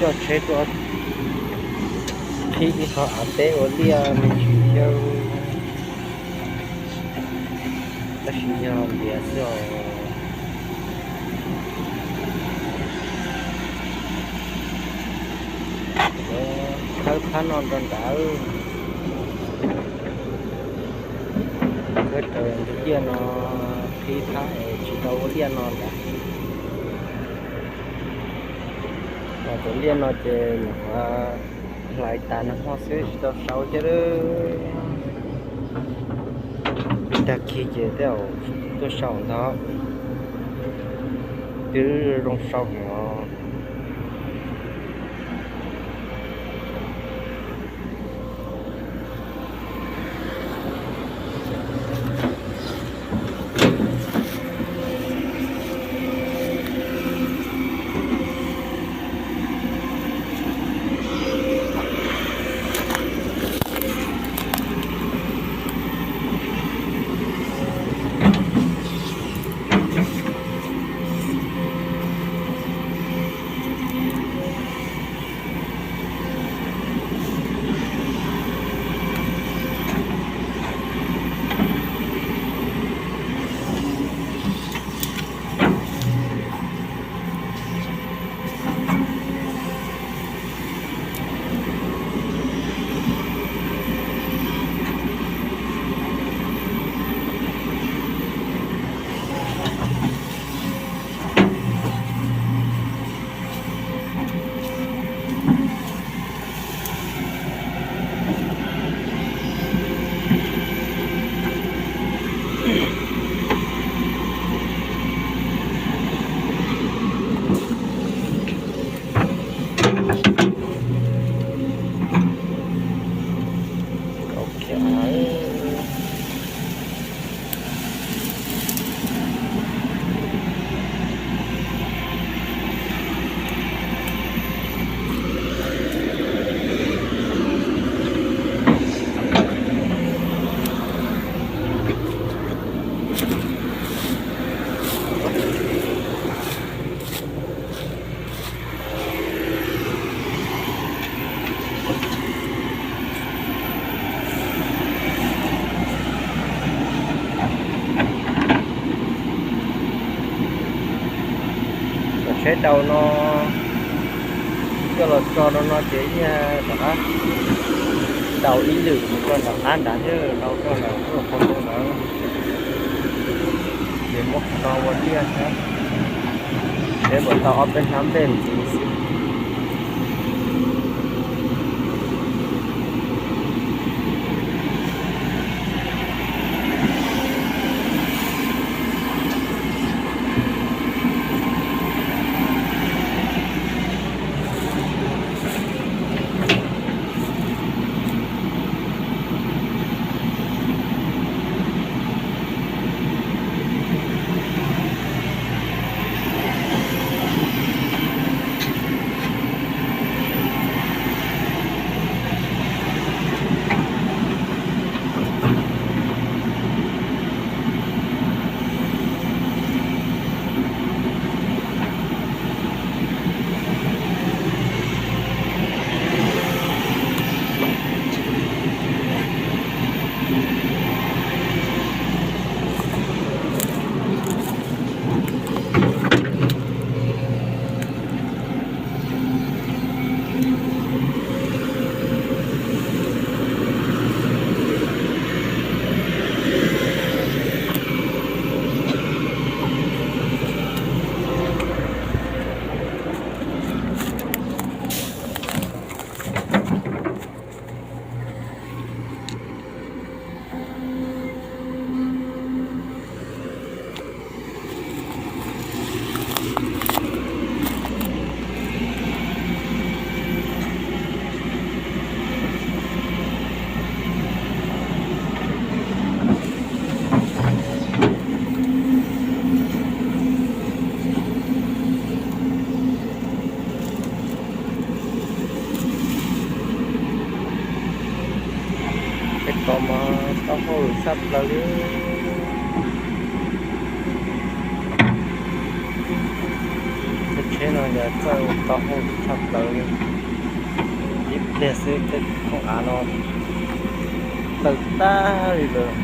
Tsheb tuaj qhib ib qho av teb ua liaj me ntsis thiab, tab sis yog npias xwb os. Khawb phab no rau nrad, khawb raws ntug liaj no, qhib phab es tsis tau ua liaj no ntag. Cov liaj no ces nyuam qhuav hlais tas nag hmo xwb tsis tau sau thiab. Tag kis ces tej zaum tuaj sau ntag, twb zoo sau heev os. Cov tsheb daus no coj los tso rau no ces yeej rov qab daus ib lwm mus rau nram qab nrad thiab, daus rau nram qhov ntoo ntawd ces muab no ua liaj thiab, es puas tau ob peb hnab nplej ntxiv xwb. Tej ko mas taub hau lwm tshaj plaws li. Teb no yog txawj ua tau hauj tshaj plaws li. Ib pliag xwb tej thooj av no tawg tag li lawm.